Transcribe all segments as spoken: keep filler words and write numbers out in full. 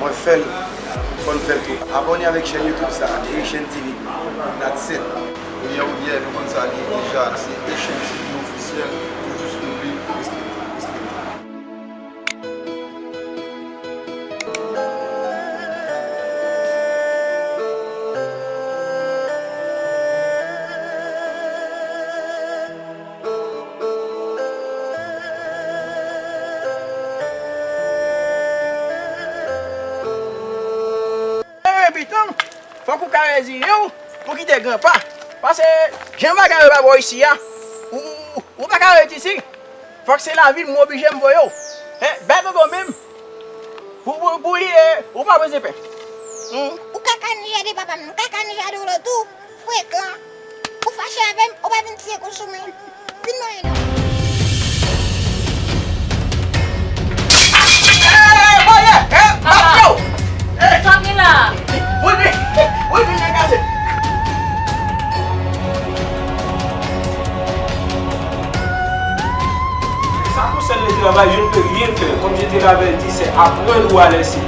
Mwen fè l, fò n fè l tou. Abòne avèk chèn YouTube sa, Haitian T V. That's it. Kounye a, ou, yeah, nou konn sa li ye deja. Se Haitian T V ofisyèl, toujou swiv li, respekte, respekte. Enben, pitit, fòk ou ka reziyen w pou kite granpa. Paske jan bagay yo pa bon isi a, ou, ou, ou pa ka ret isi. Fòk se lavil m oblije m voye w. Hein, bèl tonton menm. Pou, pou, pou li, eh, ou pa bezwen pè. Hmm. Ou ka kanija de papa m, ou ka kanija de w lòt tou. Frekan. Ou fache avè m, ou pa vin tiye kou sou mwen. Vin mwen la. Eh, voye, eh, bat yo. Eh. Sa gen la? Wi, wi, wi, wi, wi, kase. Ça concerne le travail, je ne peux rien faire. Comme je te l'avais dit, c'est à prendre ou à laisser.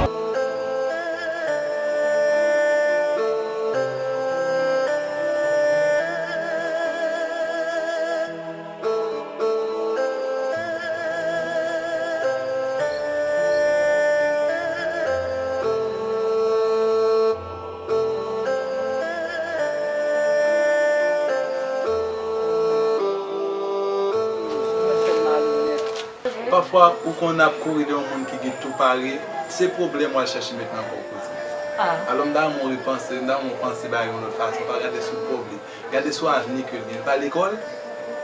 Pafwa, ou konn ap kouri de yon moun ki gen tou pare, se pwoblèm w al chèche met nan kò w kouzin. Ah. Alò, m ta renmen w repanse, m ta renmen w panse bagay yon lòt fason, pa gade sou pòv li. Gade sou avni ke l gen. Li pa lekòl?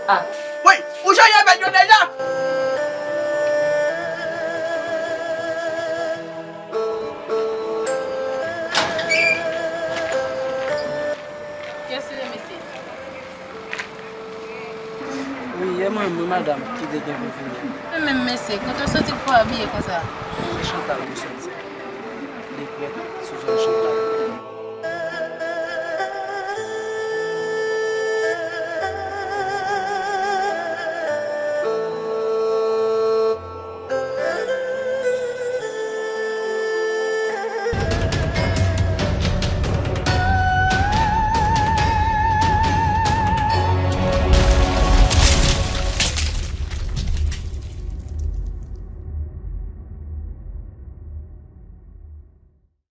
Ah. Woy, ou chanje avèk yo deja? Kiyès se mesye? Wi, e mwen, mwen, madanm, ki te gen pou vini. Mwen menm, mesye, kote w soti k fè w abiye konsa? Se Chantal mwen soti. Li prèt sou zòn Chantal.